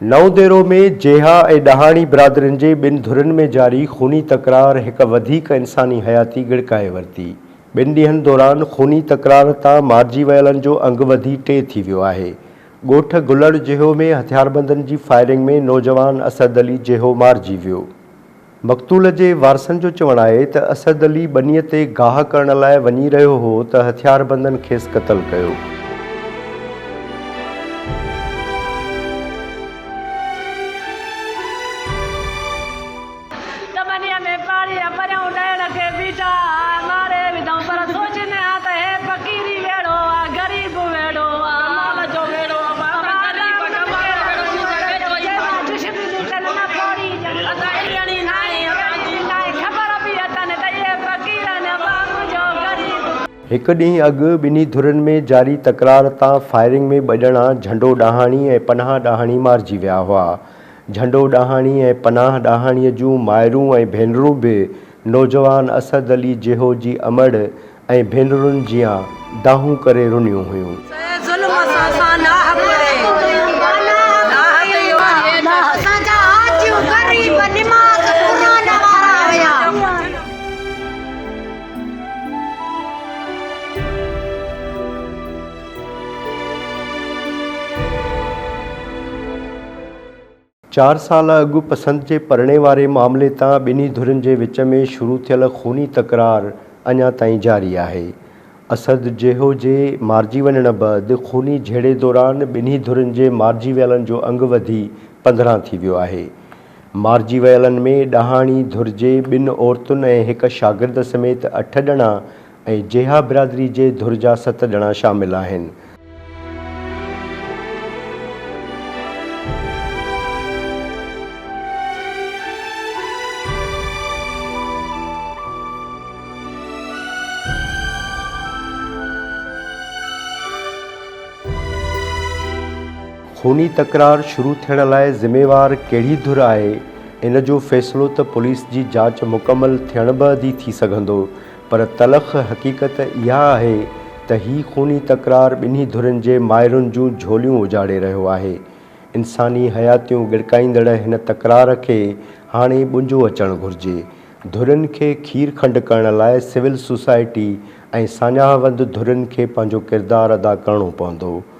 نئون ديرو ۾ جيها ۽ ڏاهاڻي برادرين جي ٻن ڌرين ۾ جاري خوني تڪرار هڪ وڌيڪ انساني حياتي ڳڙڪائي ورتي. ٻن ڏينهن دوران خوني تڪرار تان مارجي ويلن جو انگ وڌي ٽي ٿي ويو آهي. ڳوٺ گلڙ جيهو ۾ هٿياربندن جي فائرنگ ۾ نوجوان اسد علي جيهو مارجي ويو. مقتول جي وارثن جو چوڻ آهي ته اسد علي ٻنيء تي گاهه ڪرڻ لاء وڃي رهيو هو ته هٿياربندن کيس قتل ڪيو. ته ٻنيء ۾ پاڙي پريون ڏيڻ کي بيٺا ماري وڌائون پر سوچين ها ته هي فقيري ويڙهو آ غريب ويڙهو آ ڪمال جو ويڙهو آ بابا غريب ڪمال هڪ ڏينهن اڳ ٻنهي ڌرين ۾ جاري تڪرار تان فائرنگ ۾ ٻه ڄڻا جهنڊو ڏاهاڻي ۽ پناهه ڏاهاڻي مارجي ويا هئا. جهنڊو ڏاهاڻي ۽ پناهه ڏاهاڻي جون مائرون ۽ ڀينرون به نوجوان اسد علي جيهو جي امڙ ۽ ڀينرن جيان دانهون ڪري رنيون هيون. ظلم اسان سان ناحق ري ناحق اهو اسان جا حاجيون غريب نماز قرآن وارا هيا. چار سال اڳ پسند جي پرڻي واري معاملي تان ٻنهي ڌرين جي وچ ۾ شروع ٿيل خوني تڪرار اڃا تائين جاري آهي. اسد جيهو جي مارجي وڃڻ بعد خوني جهيڙي دوران ٻنهي ڌرين جي مارجي ويلن جو انگ وڌي 15 ٿي ويو آهي. مارجي ويلن ۾ ڏاهاڻي ڌر جي ٻن عورتن ۽ هڪ شاگرد سميت اٺ ڄڻا ۽ جيها برادري جي ڌر جا ست ڄڻا شامل آهن. خوني تڪرار شروع ٿيڻ لاء ذميوار ڪهڙي ڌر آهي، ان جو فيصلو ته پوليس جي جاچ مڪمل ٿيڻ بعد ئي ٿي سگهندو، پر تلخ حقيقت اها آهي ته هي خوني تڪرار ٻنهي ڌرين جي مائرن جون جهوليون اجاڙي رهيو آهي. انساني حياتيون ڳڙڪائيندڙ هن تڪرار کي هاڻي ٻنجو اچڻ گهرجي. ڌرين کي کير کنڊ ڪرڻ لاء سول سوسائٽي ۽ ساڃاهه وند ڌرين کي پنهنجو ڪردار ادا ڪرڻو پوندو.